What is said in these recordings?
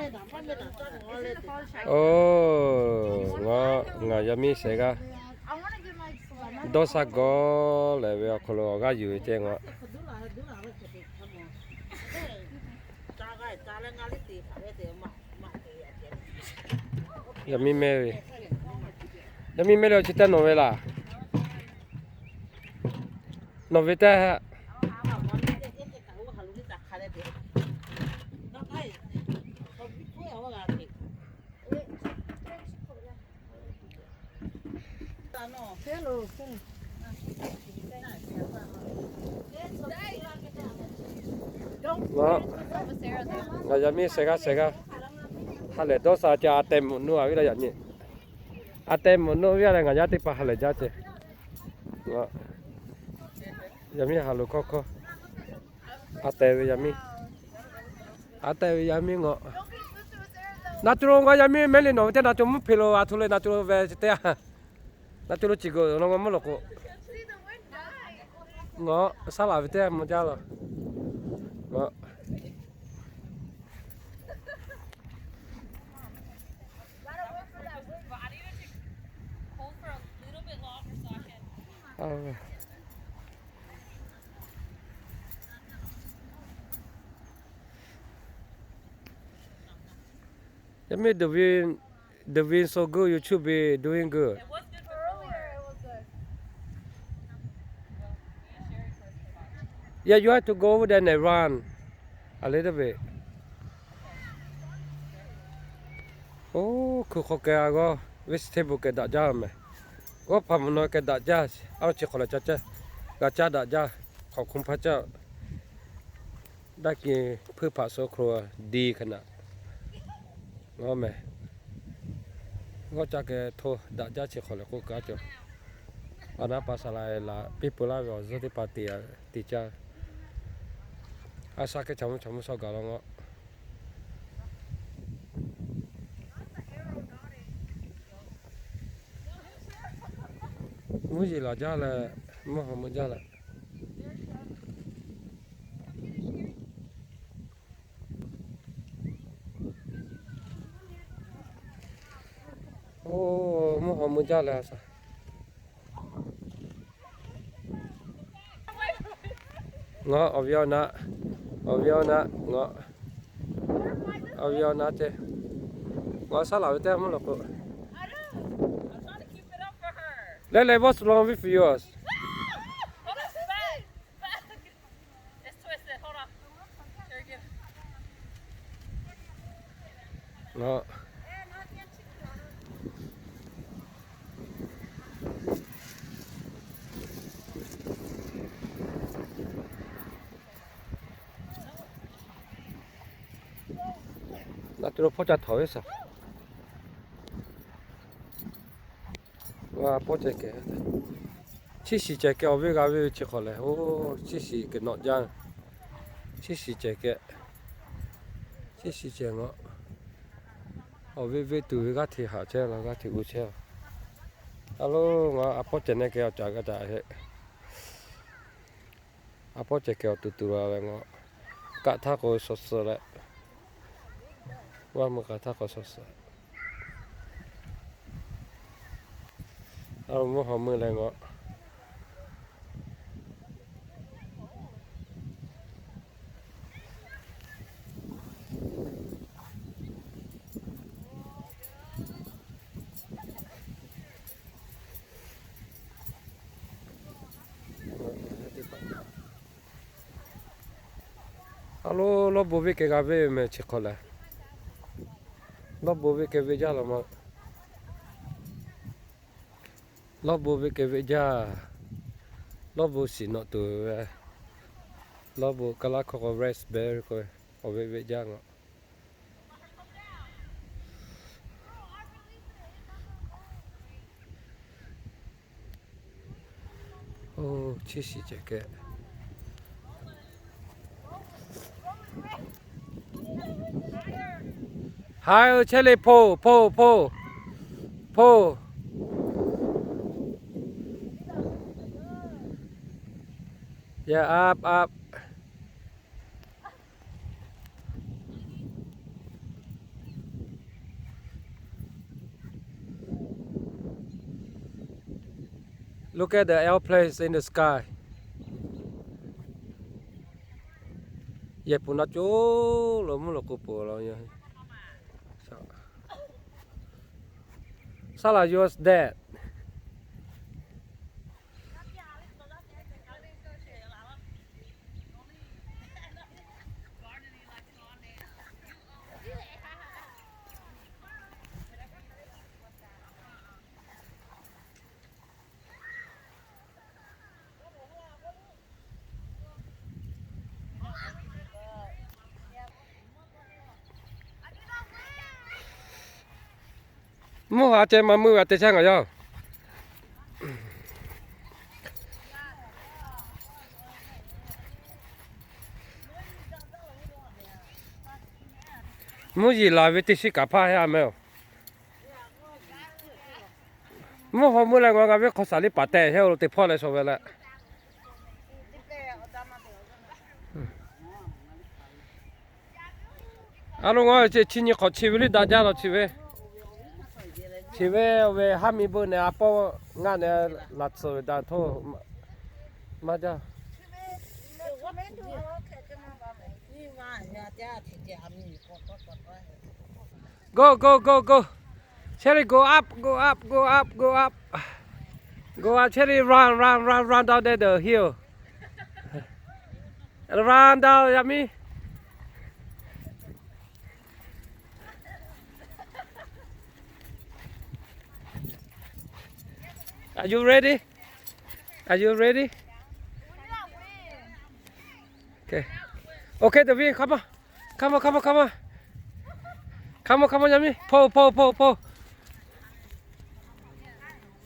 Oˬ, ngaˬ, ngaˬ yaˇ miˇ shehˍ g'aˇ dawˇ sha gawˬ lehˬ ve awˬ hk'aw lo awˬ g'aˇ yuˬ ve ceh ngaˬ. Yaˇ miˇ mehˇ ve, yaˇ miˇ mehˇ le awˬ chi teˇ nawˬ ve laˬ. Nawˬ ve teˇ Ngaˬ yaˇ miˇ shehˍ g'aˇ shehˍ g'aˇ ha lehˬ dawˇ sha ceh a teh mawˬ nuˇ a viˉ la yaꞈ nyi. A teh mawˬ nuˇ viˉ a leh ngaˬ yaˇ teˇ hpaˍ ha lehˬ jaˇ ceh. Yaˇ miˇ ha loꞈ hkawˇ hkawˇ. A teh ve yaˇ miˇ, a teh ve yaˇ miˇ ngaˬ. Na co lo ngaˬ yaˇ miˇ mehˇ le nawˬ ve teˇ na co mvuhˇ hpeꞈ lo a htoꞈ le na co lo ve teˇ a. Na co lo ciˬ g'uiˬ lo ngaˬ mvuhˇ loꞈ k'o, ngaˬ saˉ laˬ ve teˇ a mvuh jaˇ la. Ngaˬ Yaˇ miˇ, the wind, the wind so good, you should be doing good. Yeah, you have to go over there and run a little bit. Oˇ hkui hk'aw keh a g'awˇ vegetable keh daꞈ jaˇ mehˍ. G'awˇ hpaˍ mvuhˇ naw keh daꞈ jaˇ. A chi hk'awꞈ lehˬ ca caˇ, g'a caˇ daꞈ jaˇ. Hk'awꞈ hk'oˆ hpaˇ caˇ. Daˇ kiˇ hpuiˇ hpaꞈ so hk'aw lo diˇ hk'e naꞈ. Ngaˬ mehˍ, g'awˇ caˇ keh hto daꞈ jaˇ chi hk'awꞈ lehˬ k'oˆ kaꞈ cawˬ. A naˉ pa saˍ laˍ laꞈ piˇ peuˬ laˇ ve awˬ zuhˇ teˇ hpaˍ tiꞈ caˇ. A sha keh chaw mvuhˇ chaw mvuhˇ shaw gaˬ la ngaˬ. Mvuhˇ yeˬ laˬ jaˇ leh, mvuhˇ haw meuˆ jaˇ leh. Oˇ, mvuhˇ haw meuˆ jaˇ leh a sha. Ngaˬ awˬ viˉ awˬ naˆ, awˬ viˉ awˬ naˆ ngaˬ, awˬ viˉ awˬ naˆ ceh, ngaˬ saˉ laˬ ve teˇ mvuhˇ loꞈ k'o. Leh leh, what's wrong with yours? Naˬ tuˬ lo hpawˇ ca htawnˍ ve saˍ. G'a pawˇ ceh kehˬ, chiˇ shiˍ cehˬ kehˬ awˬ viˉ g'a ve chi hk'awꞈ lehˬ, oˇ chiˇ shiˍ kehˬ nawꞈ jaˇ. Chiˇ shiˍ cehˬ kehˬ, chiˇ shiˍ cehˬ ngaˬ. Awˬ viˉ viˉ tuˬ ve g'aˇ hteꞈ haꞈ chehˇ la, g'aˇ hteꞈ gu chehˇ. A lo, ngaˬ a pawˇ cehˬ neh kehˬ awˬ caˍ g'a caˍ heˆ. A pawˇ cehˬ kehˬ awˬ tuˬ tuˬ la ve ngaˬ. Kaꞈ htaˇ k'o shaw suh leh, g'aˇ meuˇ kaꞈ htaˇ k'o shaw suh. A lo, mvuhˇ haw meuˆ leh ngaˬ. A lo, lawˇ bon venˇ keh g'a venˇ ve mehˍ chi hk'awꞈ lehˬ, lawˇ bon venˇ keh venˇ jaˇ la ma. Lawˇ bon venˇ keh venˇ jaˇ. Lawˇ bon shiˍ nawꞈ tuˬ ve, lawˇ bon ka laˇ hkawˇ k'o raspberry k'o, awˬ venˇ venˇ jaˇ ngaˬ. Oˇ, chiˇ shiˍ cehˬ kehˬ. Haiˬ, chehˇ le, hpoˇ, hpoˇ, hpoˇ, hpoˇ. Yeah, up, up. Look at the airplanes in the sky. Yehˬ puˍ na coˬ lo mvuhˇ lo k'o peuˬ la. Saˍ laˍ, yours dead. Mvuhˇ haꞈ ceh maˇ meuˇ g'a te shaˉ ngaˬ yaˇ. Mvuhˇ yeˬ laˬ ve teˇ shiˉ kaꞈ hpaˇ heˆ a meh oˬ. Mvuhˇ haw meuˇ leh ngaˬ ngaˬ ve hk'aw shaˍ liˇ paˍ tehˬ heˆ lo te hpawˇ leh shaw ve leh. A lo ngaˬ chi nyi hk'awꞈ chi ve liˇ daꞈ jaˇ la chi ve. Chi ve ve haˉ miˬ beuˆ neh a pawˆ ngaˆ neh laˬ tsuhˍ ve daꞈ htoˇ maˇ jaˇ. Go, go, go, go. Cherry, go up, go up, go up, go up. Go up, Cherry, run, run, run, run down there the hill. Run down, Yummy. Are you ready? Are you ready? Okay. Okay, David, come on. Come on, come on, come on. Come on, come on, Yummy. Pull, pull, pull, pull.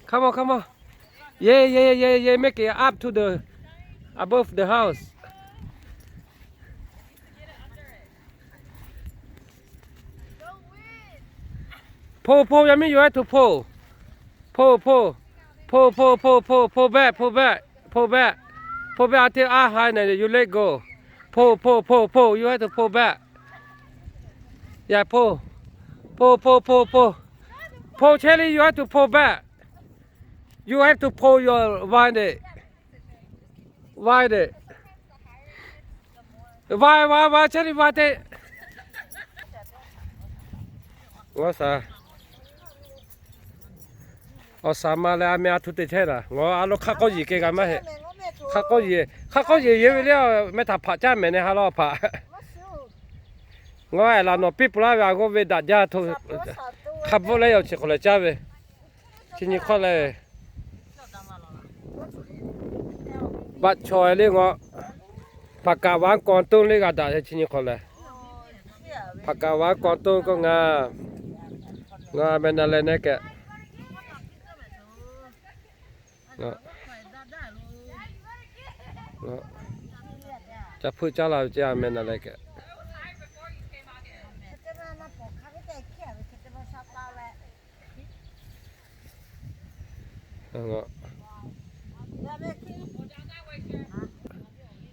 Come on, come on. Yeah, yeah, yeah, yeah. Make it up to the, above the house. Pull, pull, Yummy, you have to pull. Pull, pull. Pull, pull, pull, pull, pull back, pull back, pull back. Pull back until up high, then you let go. Pull, pull, pull, pull. You have to pull back. Yeah, pull. Pull, pull, pull, pull. Pull, Cherry, you have to pull back. You have to pull your vine. Vine. Vine, vine, vine, Cherry, vine te. Ngaˬ shaˍ. Awˬ shaˍ ma leh a meh a htoꞈ te chehˇ laˬ. Ngaˬ a lo hk'aˆ k'awˇ yeˬ keh g'a maˇ heˆ. Hk'aˆ k'awˇ yeˬ, hk'aˆ k'awˇ yeˬ yeˬ ve le, meh htaꞈ hpaꞈ caˇ mehˍ neh ha lawˇ hpaꞈ. Ngaˬ ehˉ laˬ nawˬ piˇ peuˬ laˇ ve a g'awˇ ve daꞈ jaˇ htoˇ. Hk'a bvuhˆ leh yaꞈ chi hk'aw leh caˇ ve. Chi nyi hk'awˇ leh, baˆ chaw le ngaˬ, hpaˍ kaˍ vaˉ kaw toˇ le g'a daꞈ chi nyi hk'awˇ leh, hpaˍ kaˍ vaˉ kaw toˇ k'o ngaˬ, ngaˬ a meh na leh neh keh, ca hpeuˆ caˉ la ve ce a meh na leh keh.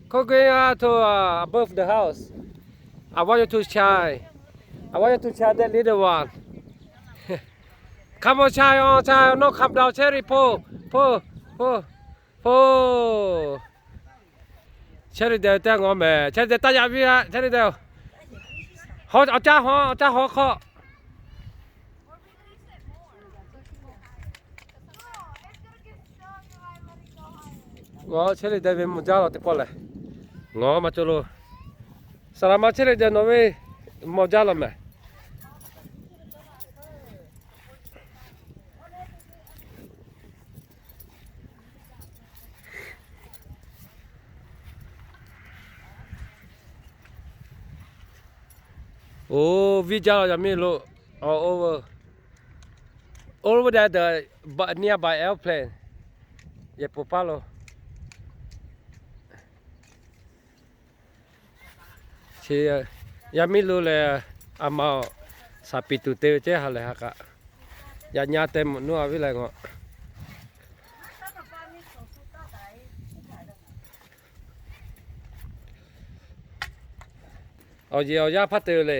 Could we, uh, to, uh, above the house? I want you to shine. I want you to shine that little one. Come on, shine on, shine on. No, come down, Cherry. Pull, pull, pull, pull. Cherry de teˇ ngaw mehˍ. Cherry de taˇ yaꞈ viˇ a. Cherry de. Haw, awˬ caˇ haw, awˬ caˇ haw hk'aw. Ngaˬ Cherry de ve mawˬ jaˇ law teˇ pawˆ lehˬ, ngaˬ maˇ cawˬ lo. Saˍ laꞈ ma Cherry de nawˬ ve mawˬ jaˇ law mehˍ. Oˇ, viˇ jaˇ law yaꞈ miˇ lo. Awˬ, over, over there the nearby airplane. Yehˬ puˍ paˇ lo. Chi yaˇ miˇ lo lehˬ, a ma awˬ shaˍ piˍ tuˬ te ve ceh ha lehˬ ha k'aꞈ, yaꞈ nyi te mvuhꞈ nuˇ a viˉ leh ngaˬ. Awˬ yeˬ awˬ yaˇ hpaˇ te ve le.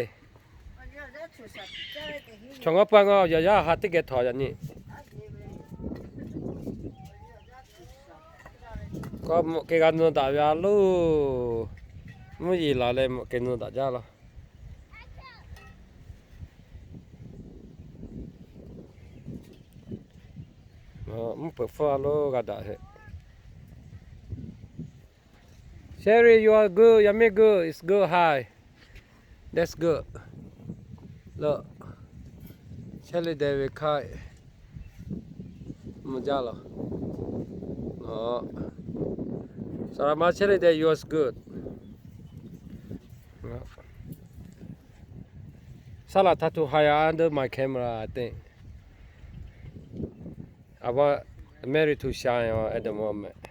Chaw ngaˇ paˇ ngaˬ awˬ yeˬ awˬ yaˇ ha teˇ geh htawnˍ yaꞈ nyi. K'o mvuhꞈ keh g'a nu daꞈ ve a loˬ. Mvuhˇ yeˬ laˬ leh mvuhꞈ keh nu daꞈ jaˇ law. Mvuhˇ peuˬ hpfuhˇ a loˬ g'a daꞈ heˆ. Sherry, you are good. Yummy good. It's good. Hi. That's good. Look. Sherry de ve hkaˇ mvuh jaˇ laˬ. Saˍ laꞈ ma Sherry de, yours good. Saˍ laꞈ htaˇ hto ha ya under my camera, I think. A va married to Sha at the moment.